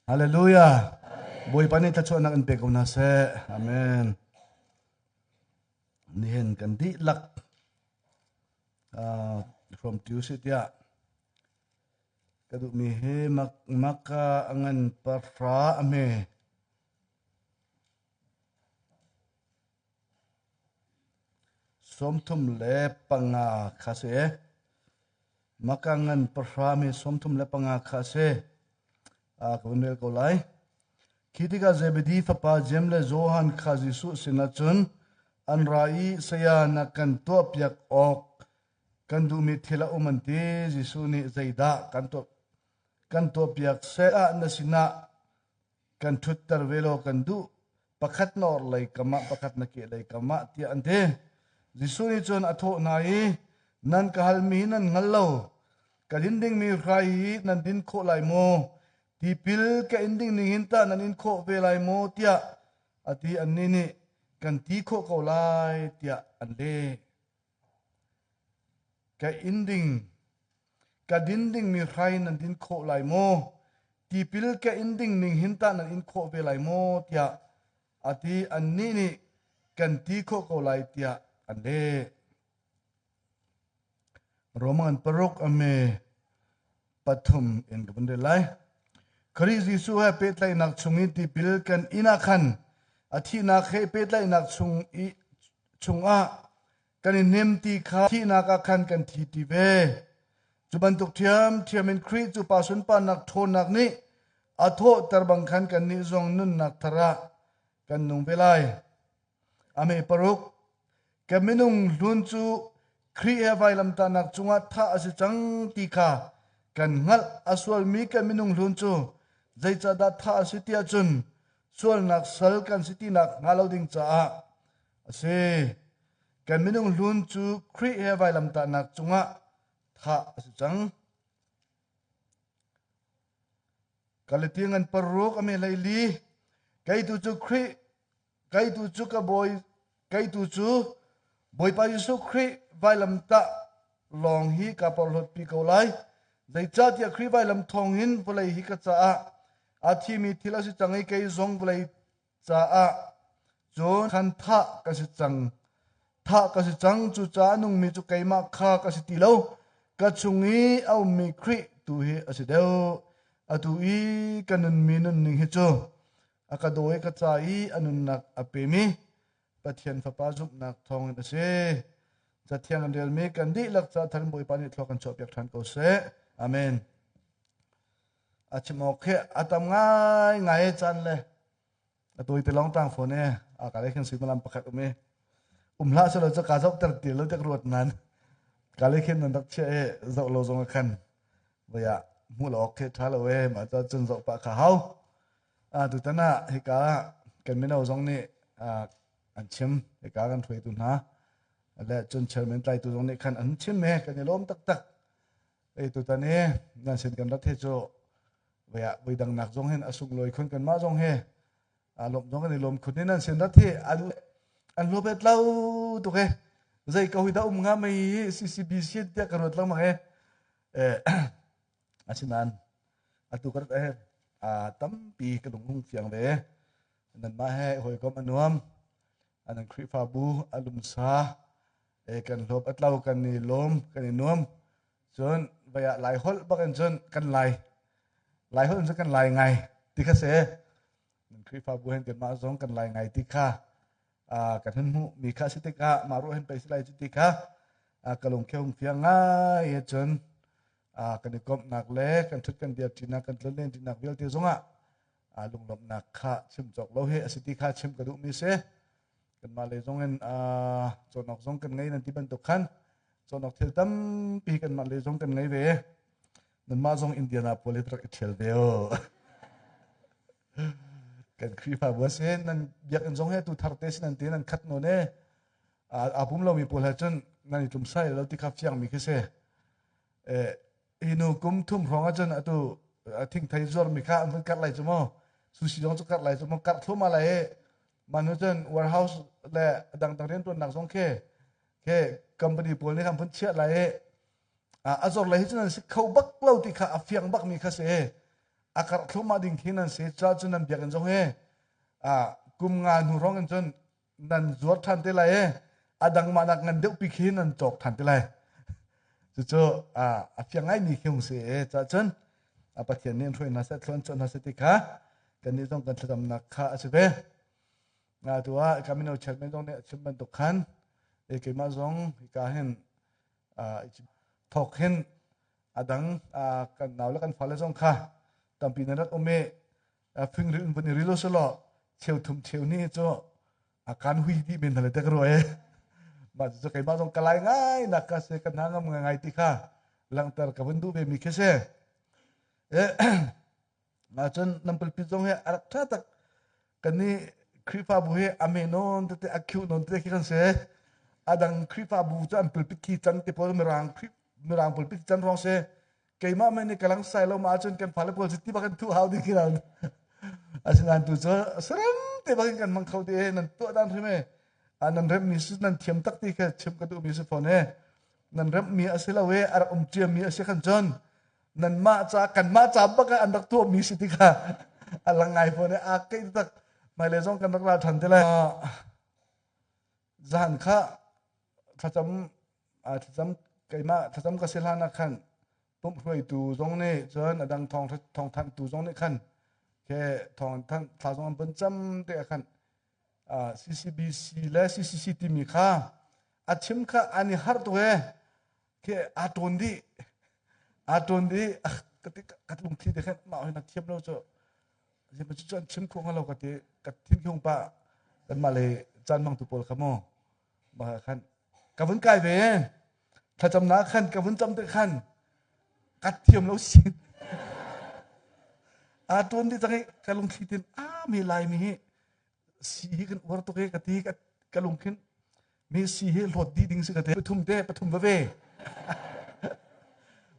Hallelujah. Bawipa nih thluachuahnak in pe ko hna seh. Amen. Nihin kan dihlak from Tuesday tiah ka duhmi hi maka ngan pahra a hme. 35 kha si. Maka ngan pahra mi 35 kha si. Ka vun rel ko lai. Khi tikah Zebedi fapa Jeim le Johan kha Jesuh sinah cun an ra i saya na kan tuahpiak awk kan duhmi thil a um an ti. Jesuh nih zeidah kan tuah kan tuahpiak seh ah na sinah kan ṭhutter ve law kan duh pakhat na orhlei kam ah pakhat na kehlei kam ah tiah an ti. Jesuh nih cun a thawh hna i nan ka halmi hi nan hngal lo. Ka din dingmi hrai hi nan din khawh lai maw? Tipil ka in ding ning hin tah nan in khawh ve lai maw? tiah a ti. Annih nih kan ti khawh ko lai tiah an leh. Ka inn ding, ka din dingmi hrai nan din khawh lai maw? Tipil ka in ding ning hin tah nan in khawh ve lai maw? tiah a ti. Annih nih kan ti khawh ko lai tiah an leh. Roman paruk a me pathum in ka vun rel lai. Khrih Jesuh he pehtlaihnak chung i tipil kan in ah khan a thihnak he pehtlaihnak chung i chungah kan i hnem ti kha thihnak ah khan kan thi ti ve. Cu bantuk ṭhiamṭhiam in Khrih cu pa sunparnak ṭhawnnak nih a thawhter bang khan kannih zong nunnak thar ah kan nung ve lai. Ame paruk ka minung hlun cu Khrih he vailamtahnak cungah thah a si cang ti kha kan hngalh. A sualmi kan minung hlun cu zeicahdah thah a si tiah cun sualnak sal kan si tinak hnga lo ding caah a si. Kan minung hlun cu Khrih he vailamtahnak cungah thah a si cang. Galati ngan paruk a me hleili kei tu cu Khrih kei tu cu ka bawi kei tu cu Bawipa Jesuh Khrih vailamtah lawng hi ka porhlawtpi ko lai. Zeicahtiah Khrih vailam thawng hin vawlei hi ka caah a thimi thil a si cang i kei zong vawlei caah cun khan thah ka si cang. Thah ka si cang, cucaah a nungmi cu keimah kha ka si ti lo. Ka chung i a ummi Khrih tu hi a si deuh. Atu i ka nunmi nunning hi cu a ka daw i ka ca i a nunnak a pemi Pathian Fapa zumhnak thawngin a si. Cathiang an relmi kan dihlak ca thar Bawipa nih thlua kan chuahpiak ṭhan ko seh. Amen. A chim awk khi a tam ngai ngai caan le a tawi te lawng tang fawn e a ka le khin suimilam pakhat um i um hlah selaw cu ka zoh ter ti lo tek ruat nan ka le khin nan rak chia e zoh lo zong a khan voia hmu lo awk khi tha lo e ma cha cun zoh pa kha hau a tutan ah hika kan mino zong nih an chim hika kan hruaitu hna le cun chairman tlaitu zong nih khan an chim e kan i lawm taktak e tutan i nan sin kan rat he cu voia voidang nak zong hin a sunglawi khun kanmah zong he a lawm zong kan i lawm khun in an sin rat hi an an lo bet lo tuk e zei ko hi da um nga mei CCBC tiah ka ruat lengmang e asinain atu ka rat e a tampi ka lung hung fiang ve nanmah he hawikom a nuam anan Khrihfabu a lumsa e kan hlawp atlo kan i lawm kan i nuam Cun vai ah Lai holh bak in cun kan lai. Lai holh in cun kan lai ngai ti kha si. Nan Khrihfabu hen kanmah zong kan lai ngai ti kha kan hun hmuh mi kha si tikah mah ruah hin pei si lai cu ti kha ka lung kheng fiang ngai he cun kan i komhnak le kan ṭhut kan dir ṭinak kan tlonlen ṭinak vialte zongah lunglawmhnak kha chim cawk lo hi a si ti kha chim ka duhmi si. Kanmah lei zong in cawnawk zong kan ngei nan ti bantuk khan cawnawk thil tampi kanmah lei zong kan ngei ve. Nanmah zong Indianapolis rak i ṭhial ve o. Kan Khrihfabu a si nan biakinn zong he tu thar te si nan ti nan khat nawn e. Aa pum lomi pawl he cun nan i tlum sai lo ti kha fiangmi khi si. Hi nu kum thum hrawng ahcun atu thingthei zuarmi kha an vun karh lai cu mu. Sushi zong cu karh lai cu mu. Karh thluahmah lai i mah hnu cun warehouse le dangdang riantuannak zong khi khi company pawl nih khan vun chiah lai i a zor lei hi cun an si kho bak lo ti kha a fiang bakmi kha si. A karh thluahmah ding khi nan si. Cuah cun nan biakinn zong hi kum nga hnu hrawng in cun nan zuar ṭhan te lai i a dang mah nak ngan deuhpi khi nan cawk ṭhan te lai. Cucu a fiang ngaimi khi hung si i cuah cun Pathian nih in hruai hna seh, thluan chuah hna seh ti kha kannih zong kan thlacamnak kha a si ve. Atu ah ka mino chairman zong nih a chim bantuk khan keimah zong hika hin thawk hin a dang kan nau le kan fale zong kha tampi nan rak um i fingri in vun i ril usulaw cheu thum cheu ni cu a kan hui dih men hale te ka ruah e mah cu keimah zong ka lai ngai nak ka se ka hna ngam ngai ti kha langhter ka vun duh ve mi khi si Cun nan pulpit zong hi a rak ṭha tak. Kannih Khrihfabu hi a me nawn tete a khiu nawn tete khi kan si. A dang Khrihfabu cu an pulpit khi can te pawl Mirang Mirang pulpit can ruang si. Keimah men nih ka lang sai lo ma ahcun kan fale pawl cu ti bak in thuh hau ding khi lo. Asinain tu cu sarem te bak in kan hmang kho ti nan tuah dan hrim e. Nan remmi su nan thiam tak ti kha chim ka duhmi si fawn e. Nan remmi a si lo e a rak um ciami a si khan cun nanmah ca kanmah ca bak ah an rak tuahmi si tikah a lang ngai fawn i a keih tak hmailei zong kan rak ra ṭhan te lai zan kha thlacam thlacam keimah thlacam ka si hlan ah khan pumh hruaitu zong nih cun a dang thawng thawngthanhtu zong nih khan ke thawngthanh thla zong an vun cam te ah khan CCBC le CCC timi kha a chim kha an i harh tuk e khi aa ṭawn dih aa ṭawn dih ka ti ka lungthli te khan mah hin a thiam lo cu cu cu an chim kho hnga lo ka ti ka thin hung pa kanmah le caan hmangtu pawl kha mu mah khan ka vun kai ve thlacamnak khan ka vun cam te khan ka thiam lo sin aa ṭawn dih cang i ka lungthli tin a mi lai mi hi si hi kan uar tuk i ka ti ka lungkhin mi si hi hlawt dih ding si ka ti pathum te pathum va ve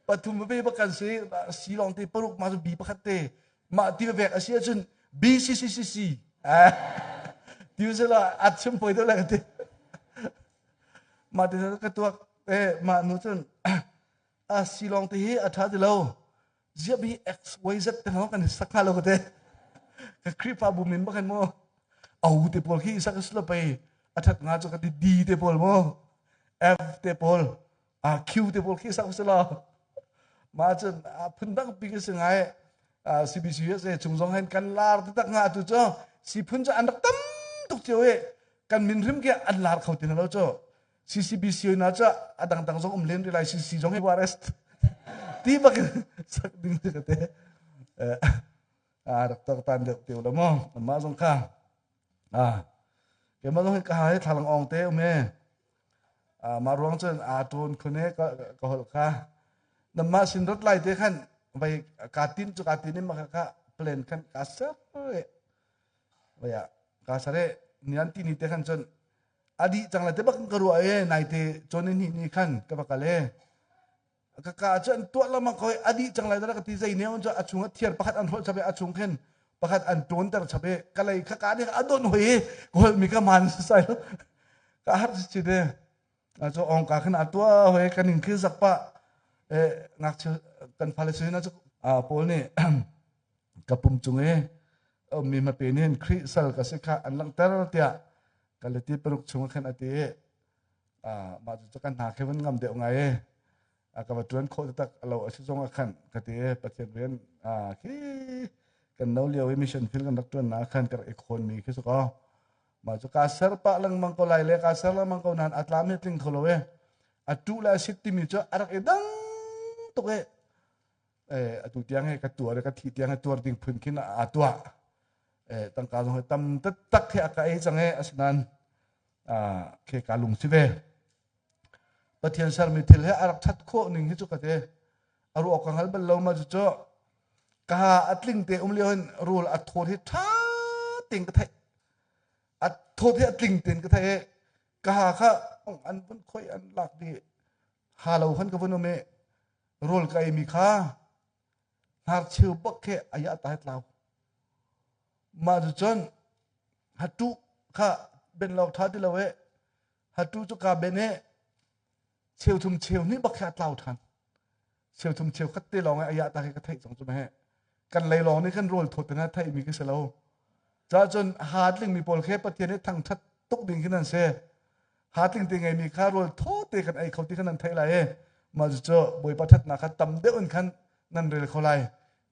pathum va ve bak kan si si lawng te paruk ma cu b pakhat te mah ti va vek a si ahcun b c c c c ti se la a chim poi deuh le ka ti mah ti ka tuak eh mah nu cun a si lawng te hi a ṭha ti lo ziah bi X Y Z te hna kan sak hnga lo ka te ka Khrihfabu min bak mu au te pawl khi sak slo pei a that nga chu ka ti D te pawl mu F te pawl a Q te pawl khi sak slo ma chun a phun dang pi ka si ngai CBC USA chung zong hen kan lar te tak nga tu chu si phun chu an rak tam tuk cio e kan min hrim ke an lar kho ti na lo chu CCBC na cu a dangdang zong um len rih lai CC zong hi URS ti bak in sak ding ka te a rak tak tan deuh te la mo mah zong kha a keimah zong hi ka hai thlalang ong te um e a mah ruang cun a ṭawn khune ka ka holh kha namah sin rat lai te khan vai ka tin cu ka tin in maka ka plan khan ka ser vai ka sare nian ti ni te khan cun a dih cang le te bak ka ruah e naite cawn ni ni khan ka va kal e ka ka cu an tuah lama koi a dih cang lai dara ka ti zei ne on cu a chung a thiar pakhat an hrolh chap e a chung khin pakhat an ṭawn ter chap e ka lei kha ka nih a don hoi i ka mi ka man sai ka har chi de a cu ong ka khin a tua hoi ka ning khi zak pa e ngakchia kan fale su na cu a paul nih ka pum cung i mi hmape nih hin Khrih sal ka si kha an langhter tiah Galati paruk chung ah khan a ti i mah cu kan hna khi van ngam deuh ngai i ka va ṭuan khawh taktak lo a si zong ah khan ka ti i Pathian rian khi kan no lio i mission field kan rak ṭuan na khan ka rak i khawn mi khi si ko mah cu kaa ser pah lengmang ko lai le kaa ser lengmang ko nain a tlam hi tling kho lo i a tuh le a sit timi cu a rak i dang tuk i atu tiang he ka tuar ka thi tiang he tuar ding phun khin a tuah tangka zong he tam taktak he a ka ei cang e asinain khe ka lung si ve Pathian sermi thil he a rak that khawh ning hi cu ka te a ruah ka hngal bal lo ma cu cu ka ha a tling te um lio hin rul a thawt hi tha ting ka theih a thawt hi a tling ten ka theih ka ha kha an vun khoi an lak di ha lo khan ka vun um i rawl ka eimi kha hnarcheu bak khi aya ta tlau mah cu cun hatu kha ben lo tha ti lo e hatu cu ka ben e cheu thum cheu ni bak khi a tlau than cheu thum cheu khat te lawng e aya ta khi ka theih cang cu he. Kan lei lawng nih kan rawl thawt na theihmi khi si lo. Ca cun ha tlingmi pawl khi Pathian nih thangthat tuk ding khi nan si. Ha tling te ngeimi kha rawl thaw te kan ei kho ti khan nan theih lai i mah cu Bawipa thatnak kha tam deuh in khan nan rel kho lai.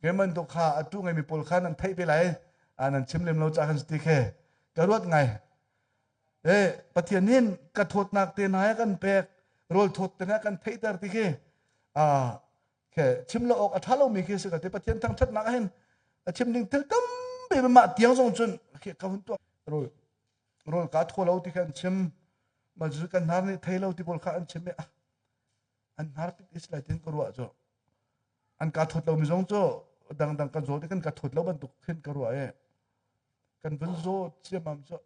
Kei bantuk kha atu ngeimi pawl kha nan theih ve lai. Nan chim lem lo ca khan ti khi ka ruat ngai. E Pathian hin ka thawtnak te hna kan pek rawl thawt te hna kan theihter ti khi ke chim lo awk a ṭha lomi khi si ka ti Pathian thangṭhatnak ah hin a chim ding thil tampi mah tiang zong cun ka hun tuak rawl rawl ka thaw lo ti kha an chim mah cu kan hnar nih thei lo ti pawl kha an chim i an hnar pit is lai tin ka ruah cu an ka thawt lomi zong cu dangdang kan zawl ti kan ka thawt lo bantuk khin ka ruah i kan vun zaw ciamam cu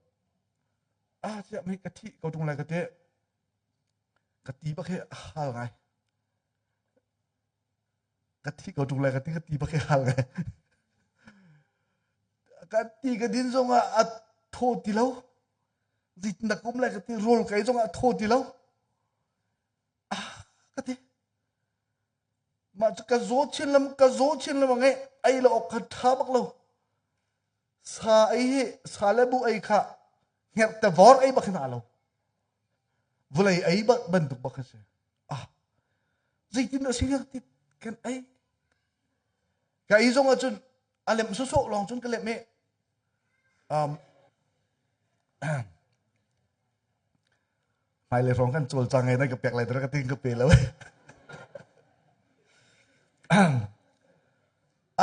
ah ciam hi ka thih ko ṭung lai ka ti ka ti bak hi a hal ngai ka thi ko ṭung lai ka ti ka ti bak hi hal ngai ka ti ka din zong ah a thaw ti lo zeitin kum lai ka ti rawl kai zong ah a thaw ti lo ah ka ti mah cu ka zaw chin lam ka zaw chin lam nge ei lo awk kha ṭha bak lo sa ei hi sa le bu ei kha hngerh te vor ei bak hin a lo vulei ei bak bantuk bak a si ah zeitin dah si ti kan ei ka ei zong ahcun a lem sawsawh lawng cun ka lem i um, hmailei hrawng kan cawlcang ngai na ka pek lai ka ting ka pe lo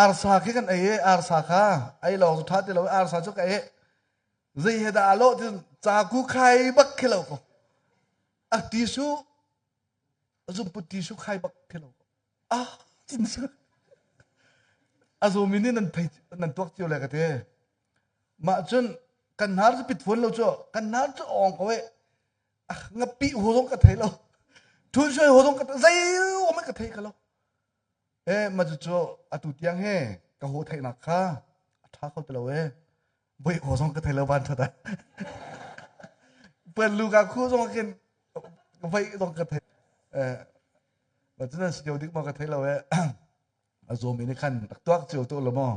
arsa khi kan ei i arsa kha ei lawng cu ṭha ti lo arsa cu ka ei zei he dah aa lawh ti caku khai bak khi lo ko a ti su zumput ti su khai bak khi lo ko ah cin su a zawmi nih nan thei nan tuak cio le ka te mah cun kan hnar cu pit fawn lo cu kan hnar cu awng ko e ngapi ho zong ka thei lo thun sui ho zong ka zei om ka thei ka lo e ma cu cu atu tiang he ka ho theihnak kha a tha kho ti lo e voi ho zong ka thei lo van thata pen lu ka khu zong khin voi zong ka thei eh ma cu nan si dik ma ka thei lo e a zawmi nih khan rak tuak cio tu lo maw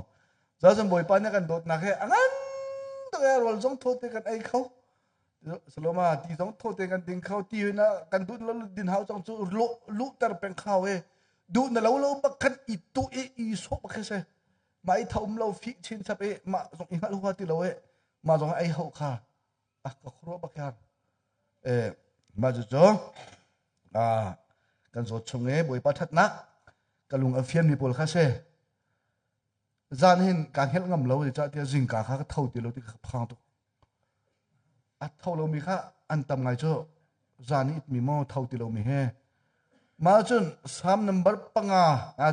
cun bawipa nih kan dawtnak he a ngan tuk e rawl zong thaw te kan ei kho saloma ti zong thaw te kan ding kho ti na kan duh lo din hau chang cu lu ter peng khau e duh na lo lo bak khan i tu i i so bak se ma i thaum lo fi chin chap e ma zong i hngal hua ti lo e ma zong ei ho kha a ka khuro bak yan e ma cu cu a kan zawt chung e bawipa thatnak ka lung a fian mi pawl kha se zan hin ka hngelh ngam lo ca tiah zingka kha ka tho ti lo ti ka phang tuk a tho lo mi kha an tam ngai cu zan i mi mo tho ti lo mi he ma cun sam number panga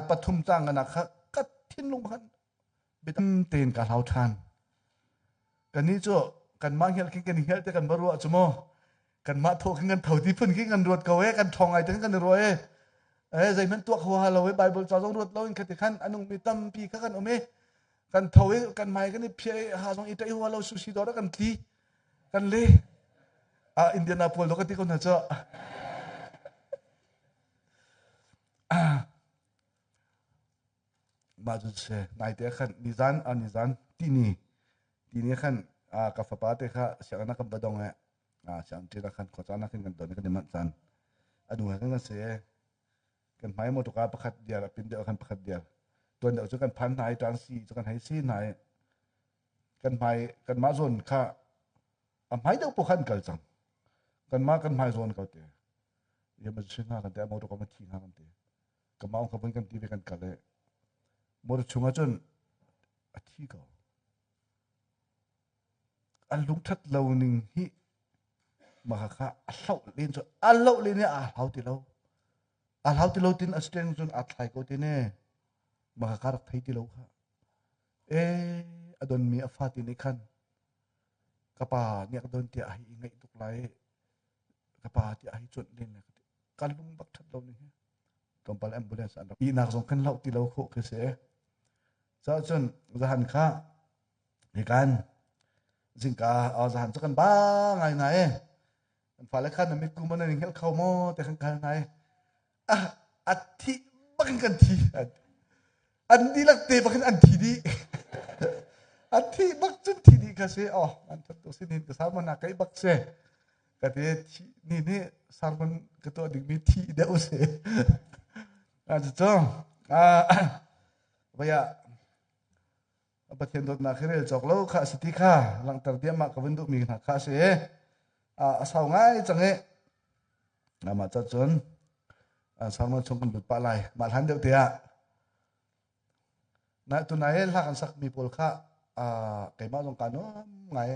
pathum cang na kha ka thinlung khan bitam tein ka hlau ṭhan. Kannih cu kanmah hngelh khin kan i hngelh te kan va ruah cu mu. Kanmah thawh khin kan tho ti phun khin kan ruat ko e, kan ṭhawng ngai te khin kan i ruah e. E zeihmanh tuah kho ha lo e, Bible ca zong ruat lo in khati khan a nungmi tampi kha kan um i kan tho i kan hmai kan i phiah i ha zong i ṭaih hua lo sushi dawr ah kan tli kan le ah Indiana pawl do ka ti ko hna cu Mah cu si naite ah khan nizan ah nizan tini tini khan ka fapa te kha sianginn ah kan va dong i sianginn ṭin ah khan khuacaan ah khin kan don i kan i manh caan a nu he khan kan si i kan hmai motor pakhat diar a pin deuh khan pakhat diar tuan deuh cu kan phan hna i ṭan si cu kan hei si hna i kan hmai kanmah zawn kha a hmai deuh paoh kha an kal cang kanmah kan hmai zawn ko te ya ma si hna kan te motor ka ma thi hna kan te ka maung kha vun kan ti ve kan kal i motor chung ahcun a thi ko a lungthat lo ning hi mah kha a hloh len cu a loh len i aa hlau ti lo aa hlau ti lo tin a steering cun aa thlai ko ti ne mah kha rak thei ti lo kha e a donmi a fa ti nih khan ka pa nih a ka don tiah a hei i ngaih tuk lai ka pa tiah a hei cuanh len le ka lung bak ṭhat lo ning hi tlawmpal ambulance an rak ihnak zong kan loh ti lo khawh khi si cun zahan kha hikan zingka zahan cu kan ba ngai na e kan fale khan na mitku mo nan hngelh kho mo te kan kal na e ah a thi bakin kan thi. An dihlak te bak in an thi dih. An thi bak cun thi dih kha si. Oh, an that tu sin hin ka sermon na kai bak si. Ka ti thi ni ni sermon ka tuah ding mi thi deuh si. A cu vaya Pathian dawtnak hi rel cawk lo kha a si ti kha langhter diahmah ka vun duhmi hna kha a si. A sau ngai cang i mah ca cun sermon chung kan lut pah lai. Mah hlan deuh te ah na tunai hla kan sakmi pawl kha keimah zong kaa nuam ngai.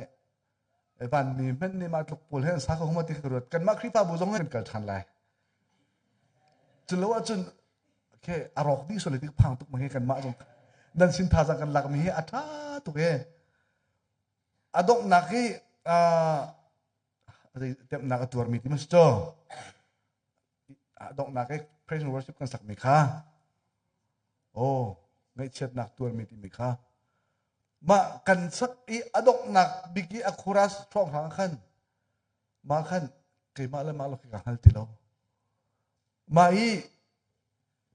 Vanmi hmanh nih mah tluk pawl he an sa ko ma ti ka ruat. Kanmah Khrihfabu zong kan kal ṭhan lai. Cu lo ahcun okay, a rawk dih sual ti phang tuk ma hi kanmah zong nan sin thazaang kan lakmi hi a ṭha tuk e. A donghnak hi temnak a tuarmi ti ma si cu. A donghnak hi praise and worship kan sakmi kha. Oh, ngaihchiatnak tuarmi timi kha. Mah kan sak i a donghnak bik i a chorus hrawnghrang khan mah khan keimah le mah lo khi ka hngal ti lo. Mah i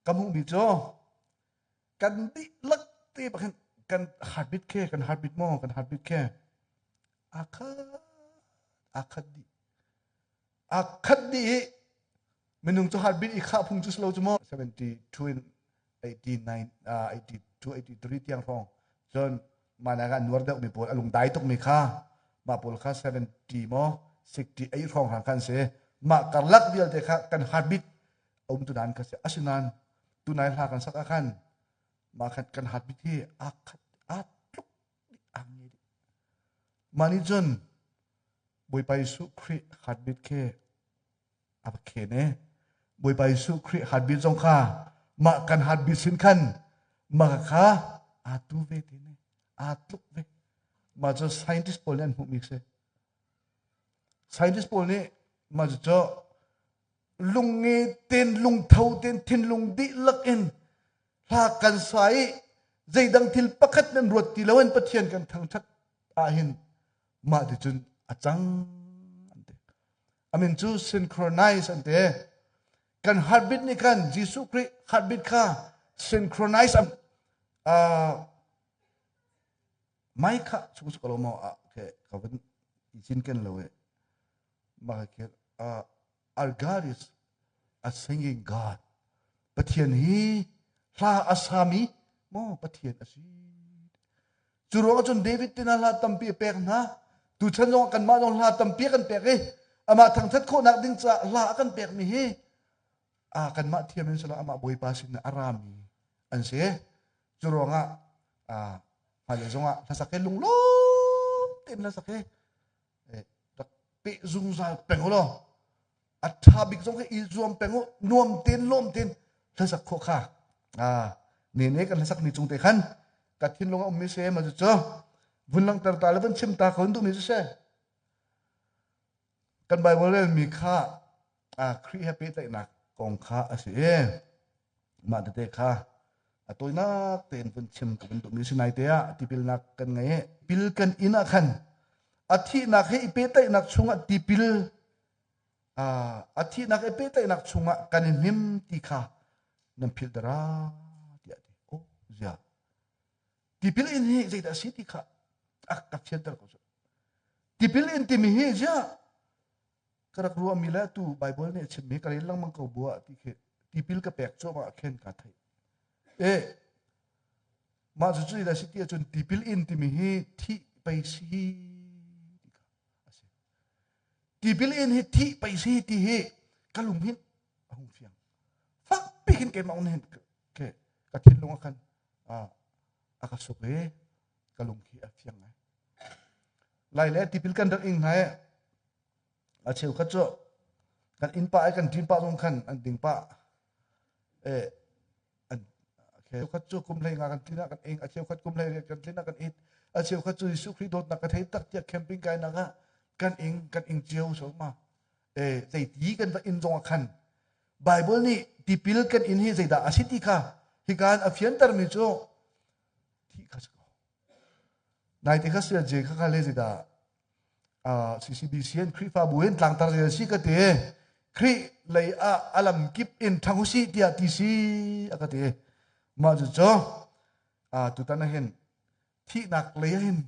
ka hmuhmi cu kan dihlak te bakhin kan heartbeat khe kan heartbeat maw kan heartbeat khe aa khat aa khat dih aa khat dih i minung cu heartbeat i khah phung cu si lo cu maw 72 in 89 uh, 82 83 tiang hrawng cun mah ah nuar deuh mi pawl a lungdai tuk mi kha mah pawl kha 70 maw 68 hrawng hang khan si mah karlak vialte kha kan heartbeat a um tu nan kha si asinain tunai hla kan sak ah khan mah khan kan heartbeat hi aa khat aa tluk aa nge dih mah nih cun Bawipa Jesuh Khrih heartbeat khi a va khen e Bawipa Jesuh Khrih heartbeat zong kha mah kan heartbeat sin khan mah kha aa tu ve te ne aa tluk ve mah cu scientist pawl nih an hmuhmi si scientist pawl nih mah cu lungnge ten lungtho ten thinlung dihlak in hla kan sa i zeidang thil pakhat nan ruat ti lo in Pathian kan thangthat ahhin mah ti cun a cang an ti amin cu synchronize an ti kan heartbeat nih khan Jesuh Khrih heartbeat kha synchronize am uh, mai kha chung su ko lo mo a ke ka van i cin ken lo e ma ke our God is a singing God Pathian hi hla a sami mo Pathian a si Cu ruangah cun David tina hla tampi a pek hna. Tuchan zong kanmah zong hla tampi a kan pek i amah thangthat khawhnak ding caah hla a kan pekmi hi a kanmah thiam in sila amah Bawipa sin a rami an si. Cu ruangah hmailei zongah hlasak hi lunglawm tein hlasak hi rak peh zungzal peng u law a ṭha bik zong khi i zuam peng u nuam tein lawm tein hlasak khawh kha ne ne kan hlasak ni cung te khan ka thinlung a ummi se ma cu vun langhter ta le vun chim ta ko duhmi cu se kan Bible relmi kha Khrih he pehtlaihnak kong kha a si i mah tete kha a tawinak tein vun chim ka vun duhmi si nai te ah tipilnak kan ngei i pil kan inn ah khan a thihnak he i pehtlaihnak chungah tipil a thihnak i pehtlaihnak chungah kan i hnim ti kha nan philh dara tiah ti oh zia tipil in hi zeidah si ti kha a ka fianter ko tipil in timi hi zia ka rak ruahmi le tu Bible nih a chimmi ka rel lengmang ko bu ah ti khi tipil ka pek cuahmah ah khin ka theih. E mah cu cu si ti ahcun tipil in timi hi thih pei si ti kha a si. Tipil in hi thih pei si ti hi ka lung hin a hung fiang. Fakpi hin keimah hin ke ka thinlung ah khan a ka suk i ka lung khi a fiang ngai. Lai le tipil kan rak ing hna i a cheukhat cu kan inn pa i kan ṭin pa zong khan an ding pah e an cheukhat cu kum hlei nga kan tlin ah kan ing a cheukhat kum hlei kan tlin ah kan it a cheukhat cu Jesuh Khrih dawtnak ka thei tak tiah camping kai nak ah kan ing kan ing cio so ma e zeiti kan va inn zong ah khan Bible nih tipil kan in hi zeidah a si ti kha hikan a fianter mi cu thi kha si ko Nai te kha sia je kha kha le zeidah CCBC in Khrihfabu in tlangtar zel si ka ti. Khrih lei ah alam kip in ṭhang usih tiah ti si a ka ti. Mah cu cu. Tutan ah hin thihnak lei ah hin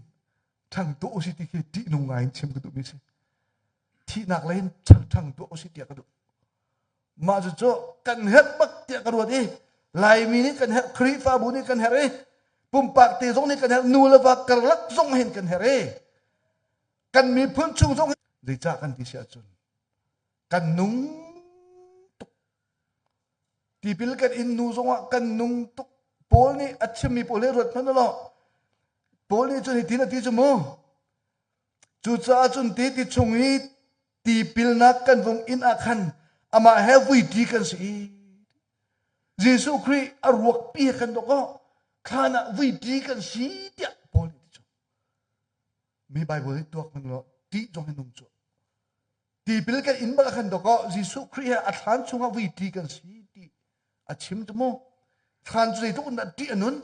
ṭhang tuah usih ti khi ṭihnung ngai in chim ka duhmi a si. Thihnak lei in ṭhang tuah usih tiah ka duh. Mah cucu kan herh bak tiah ka ruat i Laimi nih kan herh, Khrihfabu nih kan herh i pumpak te zong nih kan herh, nu le va karlak zong hin kan herh i kan miphun chung zong zeicah kan ti si ahcun kan nung tuk. Tipil kan in hnu zongah kan nung tuk. Paul nih a chimmi pawl hi ruat hmanh law Paul nih cun hitin a ti cu mu. Cucaah cun ti ti chung i tipilnak kan vung in ah khan amah he vuiṭi kan si i Jesuh Khrih a ruakpi he kan dawk thlan ah vuiṭi kan si tiah Paul nih ti cu. Mi Bible hi tuak hmanh law ṭih zong hi nung cu. Tipil kan in bal khan dawk Jesuh Khrih he a thlan chungah vuiṭi kan si ti a chim cu mu. Thlan cu zeitluk in dah ṭih a nun.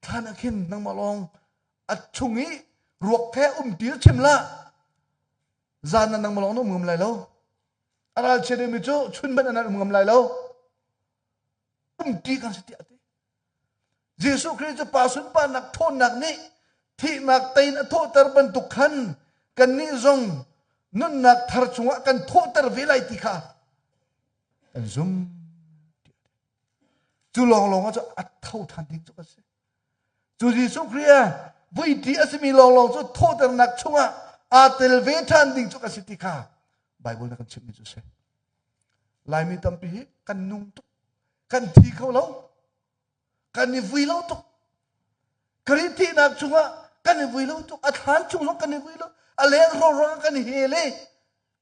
Thlan ah khin nangmah lawng a chung i ruak he um ti chim lah. Zan ah nangmah lawng na um ngam lai lo. A ralchia deuhmi cu chun hmanh an um ngam lai lo. Um ti kan si tiah a ti. Jesuh Khrih cu pa sunparnak ṭhawnnak nih thihnak tein a thawhter bantuk khan kannih zong nunnak thar chungah kan thawhter ve lai ti kha kan zum. Cu lawnglawng ah cu a tho ṭhan ding cu a si. Cu Jesuh Khrih a vuiṭi a simi lawnglawng cu thawhternak chungah aa tel ve ṭhan ding cu a si ti kha Baibal na kan chimhmi cu a si. Laimi tampi hi kan nung tuk. Kan thi kho lo. Kan i vui lo tuk. Khrih thihnak chungah kan i vui lo tuk. A thlan chung zong kan i vui lo. A leng rawrang kan i hel i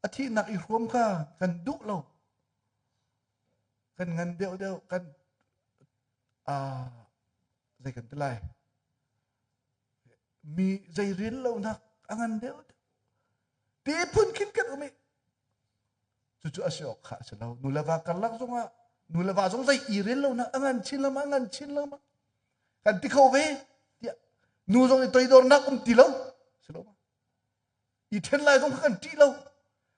a thihnak i hruam kha kan duh lo. Kan ngan deuh deuh kan uh, zei kan ti lai mi zei rian lonak a ngan deuh ti phun khin kan um i Cucu a si awk kha a si lo. Nu le va karlak zongah nu le va zong zei i rel lonak a ngan chin lengmang a ngan chin lengmang. Kan ti kho ve tiah nu zong i toidornak um ti lo. Si lo ma? I ṭhen lai zong kha kan ṭih lo.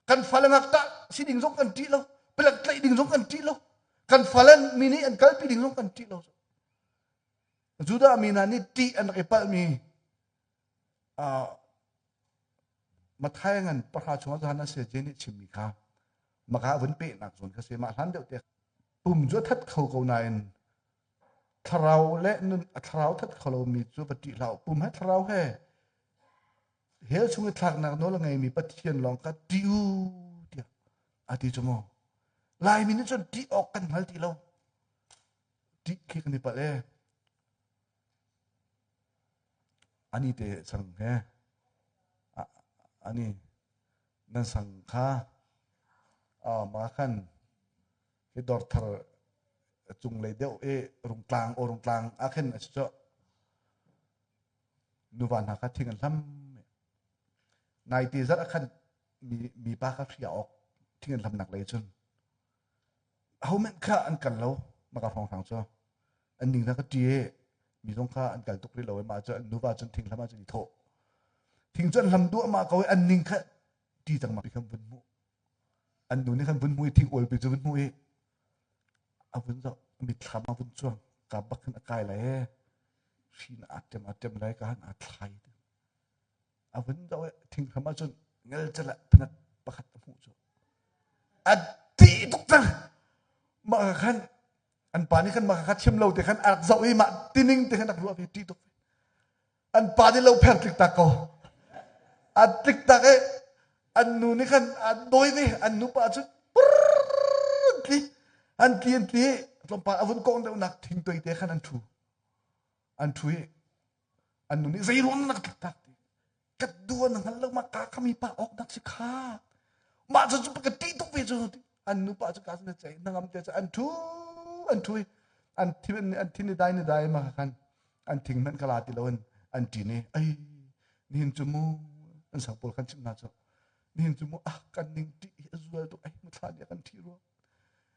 Kan fale ngakṭah si ding zong kan ṭih lo. Palek tlaih ding zong kan ṭih lo. Kan fale mi nih an kalpi ding zong kan ṭih lo. Judah mi hna nih ṭih an rak i palhmi uh, Matthai ngan pahra chungah Johan a saya nih chimmi kha maka vun pehnak zawn kha si mah hlan deuh te pum cu a that kho ko nain thlarau le nun a thlarau that kho lomi cu va ṭih hlah pum he thlarau he hell chung i thlaknak nawl a ngeimi Pathian lawng kha ṭih u tiah a ti cu mu Laimi nih cun ṭih awk kan hngal ti lo ṭih khi kan i palh e Ani te sang he ani nan sang kha ma khan hi dawr thar cunglei deuh i rungtlang aw rungtlang ah khin a si cu nuva hna kha thing an hlam nai te zarh ah khan mi mipa kha hria awk thing an hlamnak lei cun ahohmanh kha an kal lo maka hrawnghrang cu an ning hna ka ṭi i mi zong kha an kal tuk rih lo i mah cu an nuva cun thing hlam ah cun i thawh thing cu an hlam duahmah ko i an ning kha ṭi cang ma khan vun hmuh an nu nih khan vun hmuh i thing ualpi cu vun hmuh i a vun zoh mitthlam a vun cuang ka bak khan a kai lai e hri na aa ṭem aa ṭem lai ka han aa thlai a vun zoh i thinghram ah cun ngelcel ah phanat pakhat a hmuh cu a ti tuk cang mah ka khan an pa nih khan mah kha thiam lo te khan a rak zoh i mah tining te khan rak ruah ve ti tuk an pa nih lo pher tlik tak ko a tlik tak i an nu nih khan a dawi ve an nu pa cu an tli an tli an tli tlawmpal a vun kong deuhnak thing toi te khan an thu an thu i an nu nih zei ruang na ka tlak ti ka dua na hngal lo ma ka ka mi pa awk nak si kha mah cu cu ka ṭih tuk ve cu an nu pa cu ka na cei na ngam te cu an thu an thu an thin an thin ni dai ni dai ma khan an thing hmanh ka la ti lo in an ṭin i ai nihin cu mu an sang pawl khan chim hna cu nihin cu mu ah kan ning ṭih hi a zual tuk ai mu thla nih kan ṭhi rua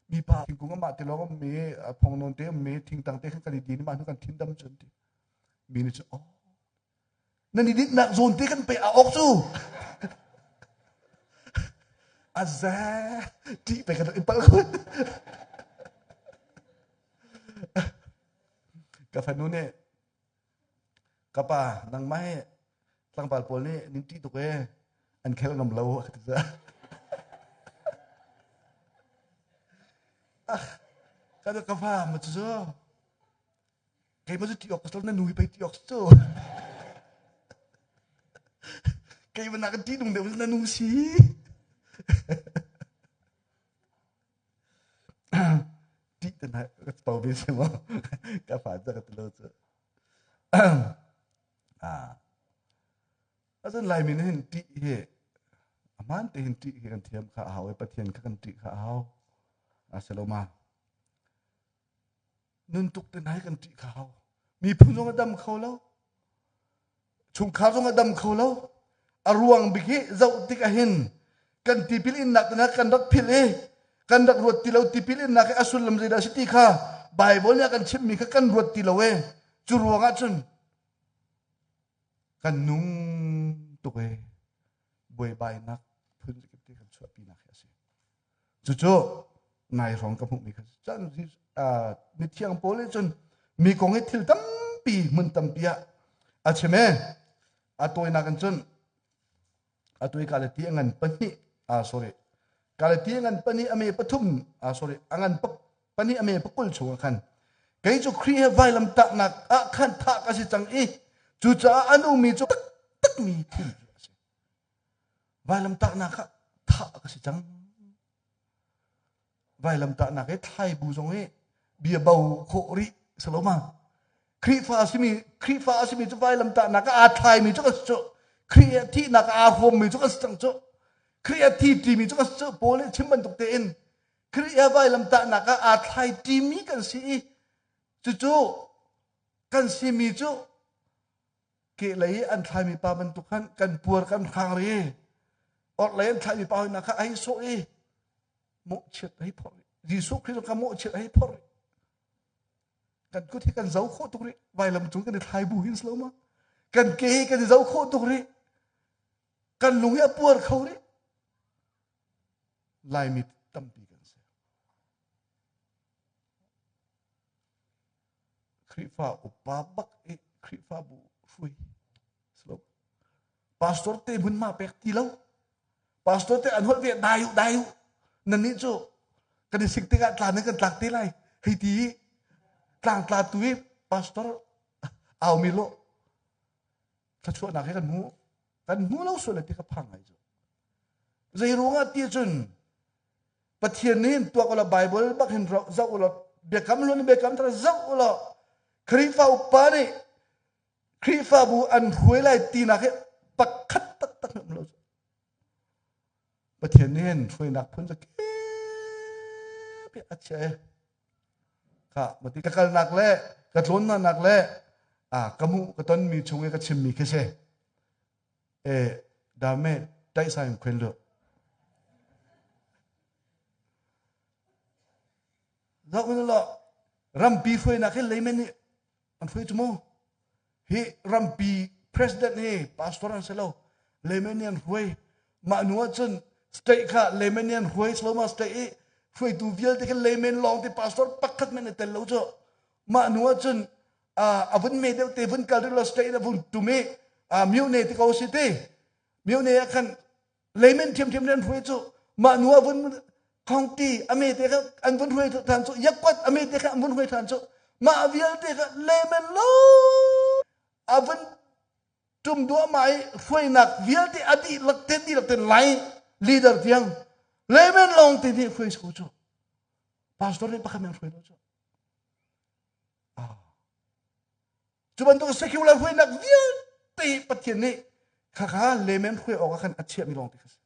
mipa thingkung amah te lawng ummi phong nawn te ummi thingtang te khan kan i din mah hnu kan thin dam cun ti mi nih cun oh nan i dinhnak zawn te kan pe a awk cu a za ṭih pe kan in palh kun. Ka fanu nih ka pa nangmah hi tlangval pawl nih nin ṭih tuk ee an khel ngam lo a ka ti caah. Ah, ka ka fa ma cu keimah cu ṭih awk ka si lo na nu hi pei ṭih awk si cu. Keimah nak kan ṭih nung deuh na nu si. Ṭih te hna ka pau ve si maw ka fa cu ka ti lo cu. Ah. Azan Laimi nih hin ṭih hi ahmaan te hin ṭih hi kan thiam kha a hau i Pathian kha kan ṭih kha a hau. A si lo ma? Nun tuk te hna hi kan ṭih kha a hau. Miphun zong a dam kho lo. Chungkhar zong a dam kho lo. A ruang bik hi zoh tik ahhin kan tipil innak te hna kan rak philh i kan rak ruat ti lo tipil innak hi a sullam zeidah a si ti kha Bible nih a kan chimhmi kha kan ruat ti lo e. Cu ruang ah cun kan nung tuk e buaibainak phun kip te kan chuahpinak hi a si. Cucu nai hrawng ka hmuhmi kha cun mithiang Paul nih cun mi kong hi thil tampi hmun tampi ah a chim e. A tawinak in cun atu i Galati a ngan pahnih ah sorry Galati a ngan pahnih a me pathum ah sorry a ngan pahnih a me pakul chungah khan kei cu Khrih he vailam tahnak ah khan thah ka si cang i cucaah a nungmi cu taktakmi thil cu a si vailam tahnak ah thah ka si cang Vailamtahnak i thlaibu zong hi bia bo khawh rih saloma. Khrihfa a simi Khrihfa a simi cu vailamtahnak ah aa thlaimi cu ka si cu. Khrih a thihnak ah aa hrawmmi cu ka si cang cu. Khrih a thi ṭimi cu ka si cu. Paul nih chim bantuk tein Khrih a vailamtahnak ah aa thlai ṭimi kan si i cucu kan simi cu kehlei i an thlaimi pa bantuk khan kan puar kan hrang ri orhlei an thlaimi pa hoi kha ai sawh i mawhchiat hei phorh Jesuh Khrist kha mawhchiat hei phorh kan kut hi kan zo khawh tuk rih vailam cung kan i thlai bu hin slo ma kan ke hi kan i zo khawh tuk rih kan lung hi a puar kho rih Laimi tampi kan si Khrihfa upa bak i Khrihfabu hruai slo pastor te hmunhma pek ti lo pastor te an holh ve dai u dai u nan nih cu kan i sik tikah tlan in kan tlak te lai hei ti i tlang tla tu i pastor au mi lo thluachuahnak he kan hmu kan hmu lo sual ti ka phang ngai cu zei ruangah ti cun Pathian nih hin tuak ulaw Bible bak hin zoh ulaw biakam hlun biakam thar zoh ulaw Khrihfa upa nih Khrihfabu an hruai lai tinak hi pakhat taktak um lo. Pathian nih hin hruainak phun cu kip a chia e. Kha mati ka kalnak le ka tlawnnak le a ka mu ka tonmi chung i ka chimmi khi si. E dame tai sai khuen lu. Zoh lo rampi hruainak hi layman nih an hruai cu mu. Hi rampi president hi pastor an si lo. Layman nih an hruai. Mah hnu ahcun state kha layman nih an hruai. Sloma state i hruaitu vialte kha layman lawng te pastor pakhat men i tel lo cu. Mah hnu ahcun a vun me deuh te vun kal rih lo state a vun tum i mune ti ko si ti. Mune ah khan layman ṭhiamṭhiam nih an hruai cu mah nu ah vun county a me te kha an vun hruai ṭhan cu yakwat a me te kha an vun hruai ṭhan cu mah vialte kha layman lo a vun tum duahmah i hruainak vialte a dihlak te dihlak te lai leader tiang layman lawng te nih hruai ko cu pastor nih pakhat men hruai lo cu Cu bantuk secular hruainak vialte Pathian nih khakha lemem hruai awk ah khan a chiahmi lawng te kha si.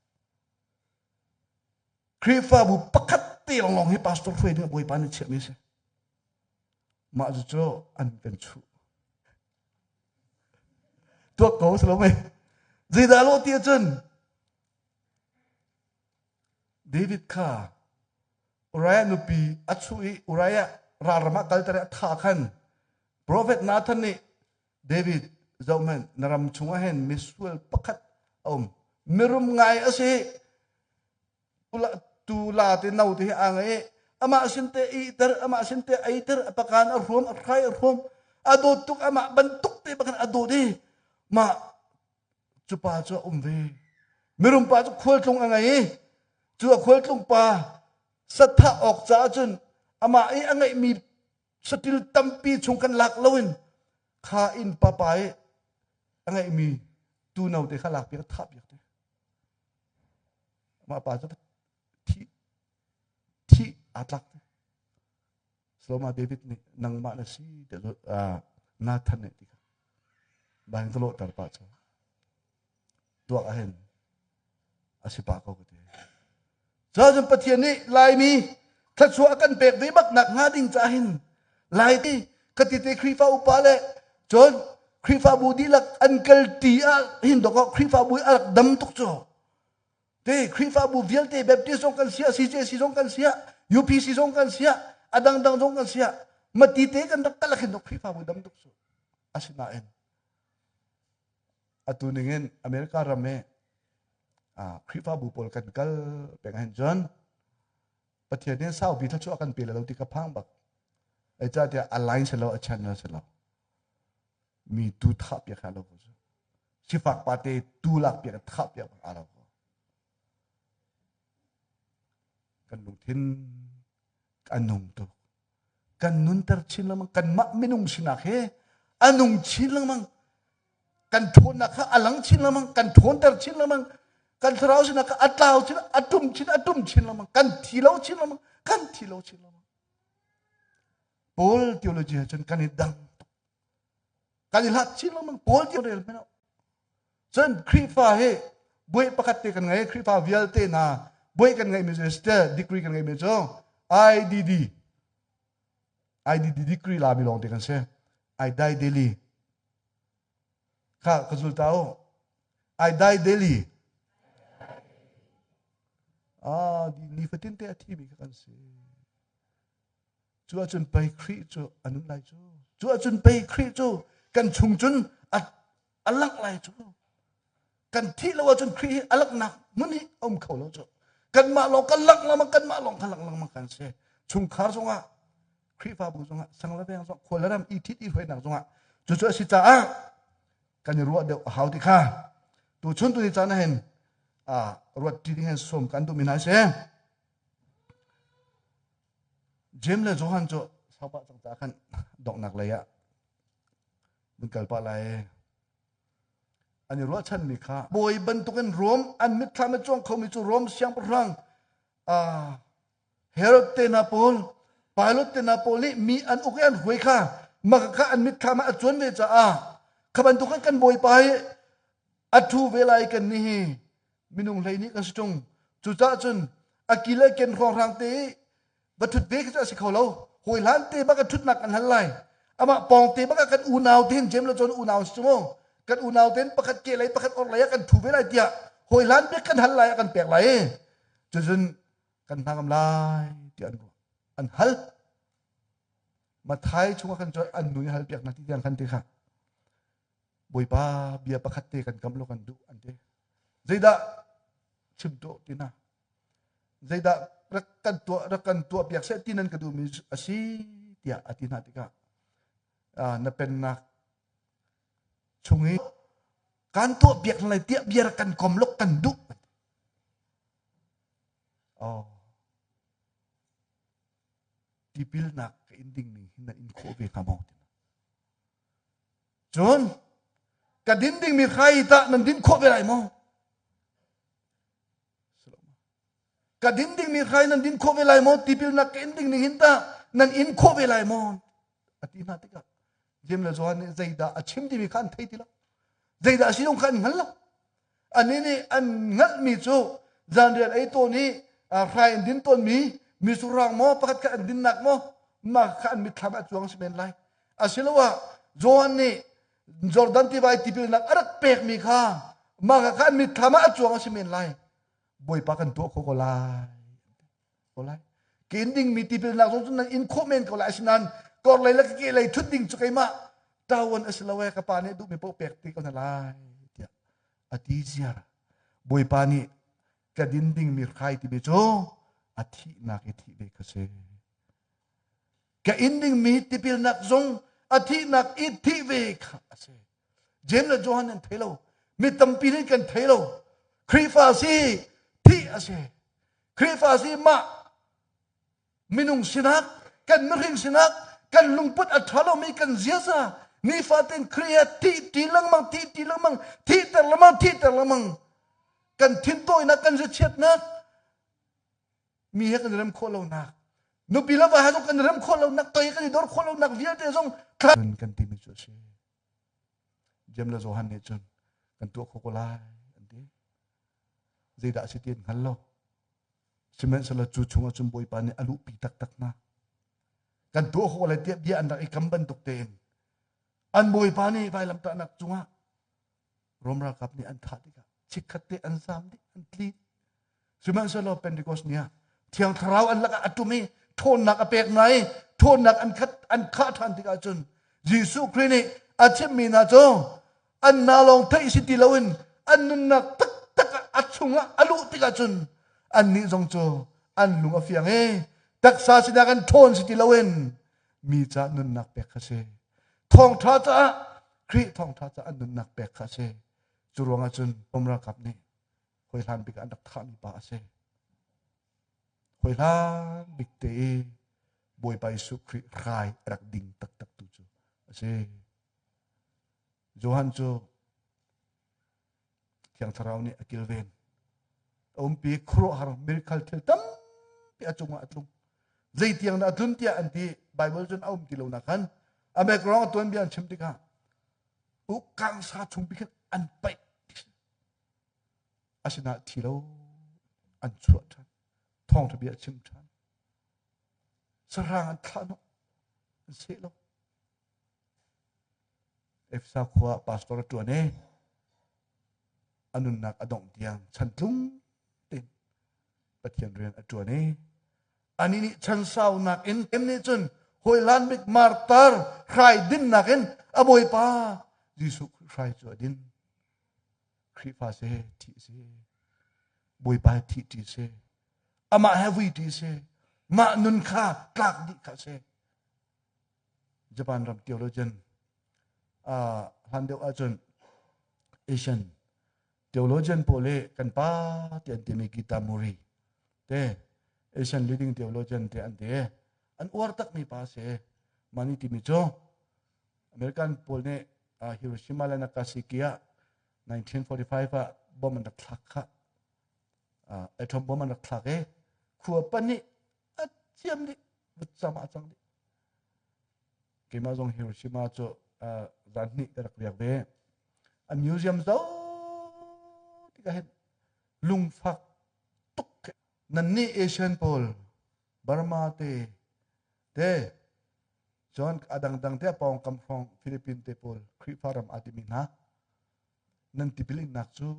Khrihfabu pakhat te lawnglawng hi pastor hruai ding Bawipa nih chiahmi a si. Mah cu an kan chuh. Tuak ko si lo mei. Zeidah lo ti ahcun David kha Uriah nupi a chuh i Uriah ralram ah kalter i a thah khan Profet Nathan nih David zohhmanh na ram chungah hin misual pakhat a um mirum ngai a si tu la te no te hi a ngei amah sin te iter amah sin te eiter a pakan a hruam a hrai a hruam. A dawt tuk amah bantuk te bak in a dawt i mah cu pa cu a um ve. Mirum pa cu khualtlung a ngei i cu a khualtlung pa sathah awk caah cun amah i a ngeihmi satil tampi chung kan lak loin kha inn papa i a ngeihmi tu no te kha lak piak thah piak te. Mah pa cu thih thih aa tlak te. Saloma David nih nangmah na si tiah Nathan nih ti kha bain ka lawhter pah cu tuak ahhin a si pah ko ka ti. Cun Pathian nih Laimi thluachuah a kan pek ve bak nak hnga ding ca hin Lai ti khati te Khrihfa upa le cun Khrihfabu dihlak an kal ti ah hin dok Khrihfabu a rak dam tuk cu. Te Khrihfabu vialte Baptist zong kan sia, CJC zong kan sia, UPC zong kan sia, a dangdang zong kan sia. Mati te kan rak kal khin dok Khrihfabu dam tuk cu. Asinain atu ningin America ram i Khrihfabu pawl kan kal peng ahhin cun Pathian nih saupi thluachuah kan pe lo ti ka phang bak. Zeicahtiah a line si lo, a channel si lo. Mi tu thah piak ha lo ko cu. Sifak pa te tu lak piak thah piak bak a lo ko. Kan lungthin a nung tuk. Kan nunter chin lengmang. Kanmah minung sinak he a nung chin lengmang. Kan ṭhawnnak kha a lang chin lengmang. Kan ṭhawnter chin lengmang. Kan thlarau sinak kha a tlau chin, a ṭum chin, a ṭum chin lengmang. Kan thi lo chin lengmang. Kan thi lo chin lengmang. Paul theology he cun kan i dang tuk. Kan i hlat chin lengmang. Paul theology rel hmanh Cun Khrihfa hi buai pakhat te kan ngei. Khrihfa vialte hna buai kan ngeihmi cu still degree kan ngeihmi cu IDD. IDD degree lami lawng te kan si. I die daily. Kha ka zul ta u. I die daily. Ah, nifatin te a thimi kha kan si. Cu ahcun pei Khrih cu a nun lai cu. Cu ahcun pei Khrih cu kan chung cun a, a langh lai cu. Kan thih lo ahcun Khrih hi a langhnak hmun hi a um kho lo cu. Kanmah lawng kan langh lengmang, kanmah lawng kan langh lengmang kan si. Chungkhar zongah, Khrihfabu zongah, sang le veng zongah, khua le ram i thit i hruainak zongah cucu a si caah kan i ruah deuh a hau ti kha tu chun tu ni caan ah hin ruat ṭi ding hin sawm kan duhmi hna a si. Jeim le Johan cu saupah cang ta khan donghnak lei ah mun kal pah lai. An i ruahchanmi kha bawi bantukin Rom an mitthlam a cuang khomi cu Rom siangpahrang Herod te hna pawl Pilate te hna pawl nih mi an uk i an hruai kha mah kha an mitthlam ah a cuan ve caah kha bantukin kan bawipa hi a ṭhu ve lai kan nih hi minung hlei nih kan si ṭung. Cucaah cun a ki le ken hrawnghrang te i va ṭhut ve khi cu a si kho lo. Hawi hlan te bak a ṭhutnak kan hal lai. Amah pawng te bak ah kan unau te hin Jeim le John unau si cu mu. Kan unau ten pakhat ke lei pakhat or lei ah kan ṭhu ve lai tiah hawi hlan bik kan hal lai ah kan pek lai i cucun kan hna ngam lai tiah an ruah. An hal. Mathai chungah khan cun an nu nih hal piak hna ti tiang khan ti kha. Bawipa bia pakhat te kan kam lo kan duh an ti. Zeidah chim tuah ti na? Zeidah rak kan tuah rak kan tuah piak seh ti nan ka duhmi a si tiah a ti hna tikah na pennak chung i kan tuah piak lai tiah bia rak kan kom lok kan duh. Oh. Tipilnak ka in ding ning hin na in khawh ve hnga maw? Cun ka din dingmi hrai tah nan din khawh ve lai maw? Ka din dingmi hrai nan din khawh ve lai maw? Tipilnak ka in ding ning hin tah nan in khawh ve lai maw? A ti hna tikah Jeim le Johan nih zeidah a chim timi kha an thei ti lo. Zeidah a si zong kha an hngal lo. Annih nih an hngalhmi cu zanriat ei tawn i hrai an din tawnmi misurang maw pakhat khat an dinnak maw mah kha an mitthlam ah cuang si men lai. Asiloah Johan nih Jordan tiva i tipilnak a rak pekmi kha mah kha an mitthlam ah a cuang a si men lai. Bawipa kan tuah kho ko lai. Ko lai. Ke in dingmi tipilnak zong cu nan in khawh men ko lai asinain kor lei le ke lei thut ding cu keimah ṭawan a si lo e ka pa nih duhmi paoh pek ti ko hna lai tiah a ti ziar. Bawipa nih ka din dingmi hrai timi cu a thihnak i thih ve kha si. Ka in dingmi tipilnak zong A thihnak i thih ve kha a si. James le Johan an thei lo. Mi tampi nih kan thei lo. Khrihfa si thih a si. Khrihfa si mah minung sinak, kan mihring sinak, kan lungput a ṭha lomi kan ziaza nifatin Khrih he thih ṭi lengmang, thih ṭi lengmang, thihter lengmang, thihter lengmang. Kan thintawinak, kan ziachiatnak, mi he kan rem khawh lonak, nupi le va he zong kan rem khawh lonak, toi kan i dor khawh lonak vialte zong kan timi cu a si. Jem le Johan nih cun kan tuah khawh ko lai an ti. Zeidah a si ti an hngal lo. Sihmanhsehlaw cu chungah cun Bawipa nih a luhpi taktak hna. Kan tuah khawh lai tiah bia an rak i kam bantuk tein an Bawipa nih vailamtahnak cungah Rom ralkap nih an thah tikah chikkhat te an zam dih an tli. Sihmanhsehlaw Pentecost ni ah Thiang Thlarau an lakah a ṭum i ṭhawnnak a pek hna i ṭhawnnak an khat an khah ṭhan tikah cun Jesuh Khrih nih a chimmi hna cu an hna lawng theih si ti loin an nunnak taktak ah a chungah a luh tikah cun annih zong cu an lung a fiang i taksa sinak an ṭhawn si ti loin mi ca nunnak pek kha si. Thawngṭha caah Khrih thawngṭha caah an nunnak pek kha si. Cu ruangah cun Rom ralkap nih hawi hlan bik ah an rak thahmi pa a si. Hawi hlan bik te i Bawipa Jesuh Khrih rai a rak ding taktak tu cu a si. Johan cu Thiang Thlarau nih a kilven. A umpi khuaruahhar miracle thil tampi a cungah a tlung. Zeitiang dah a tlun tiah an ti Bible cun a um ti lo nak khan a background a tuanbia an chim tikah ukangsa chung pi khan an paih asinain thi lo an chuah ṭhan thawngṭha bia a chim ṭhan sahrang an thlah hnawh an seh lo Efesa khua pastor a ṭuan i a nunnak a dongh tiang chantlung tein Pathian rian a ṭuan i anih nih chansaunak in em nih cun hawilan bik martar hrai dinnak in a bawipa Jesuh hrai cu a din Khrihfa si thih si Bawipa he thih ṭi si amah he vui ṭi si mah nun kha tlak dih kha si Japan ram theologian hlan deuh ahcun Asian theologian pawl hi kan pa ti an timi Gita Muri te Asian leading theologian te an ti an uar takmi pa si mani timi cu American pawl nih Hiroshima le Nagasaki ah 1945 ah bomb an rak thlak kha atom bomb an rak thlak i khua pahnih a ciam dih vutcam ah cang dih keimah zong Hiroshima cu zan hnih ka rak riak ve a museum zo tikah hin lungfak tuk nan nih Asian pawl Burma te te cun a dangdang te pawngkam hrawng Philippines te pawl Khrihfa ram aa timi hna nan tipil innak cu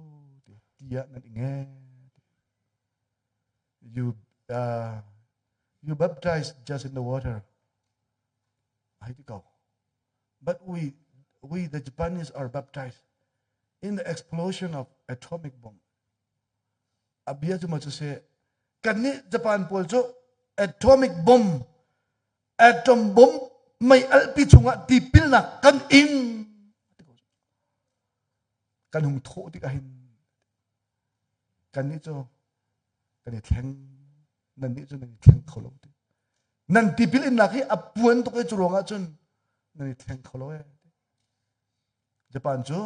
ti ah nan i nge you uh, you baptize just in the water ai ti ko but we we the Japanese are baptized in the explosion of atomic bomb A bia cu maw cu si kannih Japan pawl cu atomic bomb atom bomb mei alpi chungah tipilnak kan ing kan hung thawh tikah hin kannih cu kan i thleng nannih cu nan i thleng kho lo ti nan tipil innak hi a puan tuk i cu ruangah cun nan i thleng kho lo e Japan cu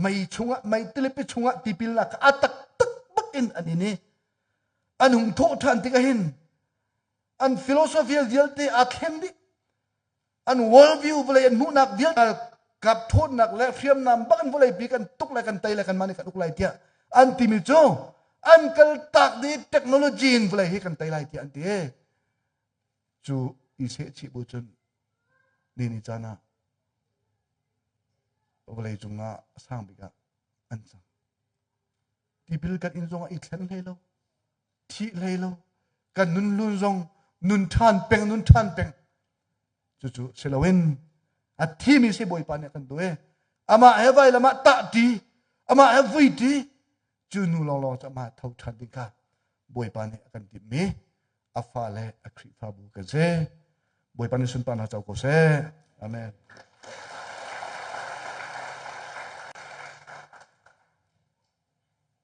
mei chungah mei tilipi chungah tipilnak a taktak bak in an in i an hung thawh ṭhan tikah hin an philosophy vialte aa thleng dih an world view vawlei an hmuhnak vialte kap ṭhawnnak le hriamnam bak in vawlei pi kan tuk lai kan tei lai kan mah nih kan uk lai tiah an timi cu an kal tak dih technology in vawlei hi kan tei lai tiah an ti cu i sehchih bu cun ni ni caan ah vawlei cungah a sang bik ah an cang. Tipil kan inn zongah i thlen hlei lo, thih hlei lo, kan nun lun zong nun ṭhan peng, nun ṭhan peng. Cucu si loin a thimi si Bawipa nih a kan duh i amah he vailam ah tahṭi, amah he vuiṭi, cu nu lawnglawng cu amah tho ṭhan ding kha Bawipa nih a kan timhmi a fale a Khrihfabu kan si. Bawipa nih sunparnak co ko seh. Amen.